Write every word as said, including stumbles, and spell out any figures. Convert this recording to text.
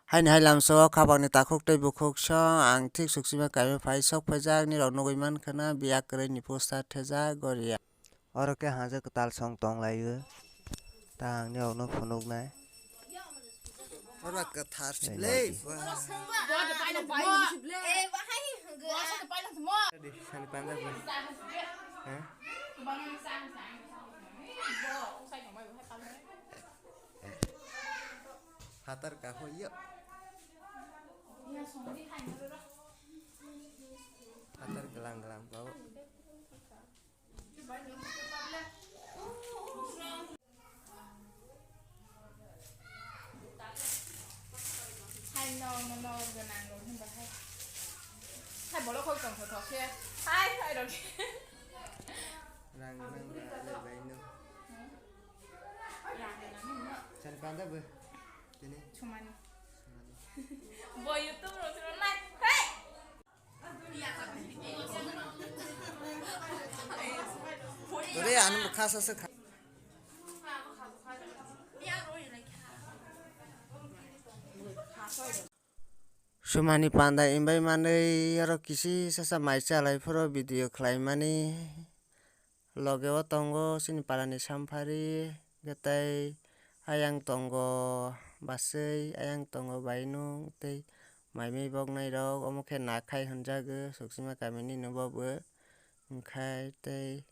Haini hai lamsao khabangni takhuk tei bukhuk song ang thik Suksima kaimio phai sok phaijak, nirok nugwi mankha na biya kwrwini poster thejak goria. Oro khe hajak kwtal song tong laio. Ta ang nirokno phunuknai. Oro kwthar Tei le. Nai. Sani panda bo. Ha? Phatar ka hoyo. Phatar glang glang bao. Hai no, no, no, gwnang rok hwnba hai. Hai bolok kok tong thok khe. Hai, hai rok. Rang nang ba le bai no. Rang nang no. Chan panda bo. Tini. Chumani. Chumani. Bo YouTube rok siro nai. Hey! Tore ano mukha sa se kha. Sumani panda imbai manwi oro kisi sasa mai chalai phuru video khlaimani. Loge o tongo chini palani samphari, hwnkhe tei ayang tongo baswi, ayang tongo bainung tei mai mui boknai rok, omo khe nakhai hwnjago Suksima kamini no bobo, hwnkhe tei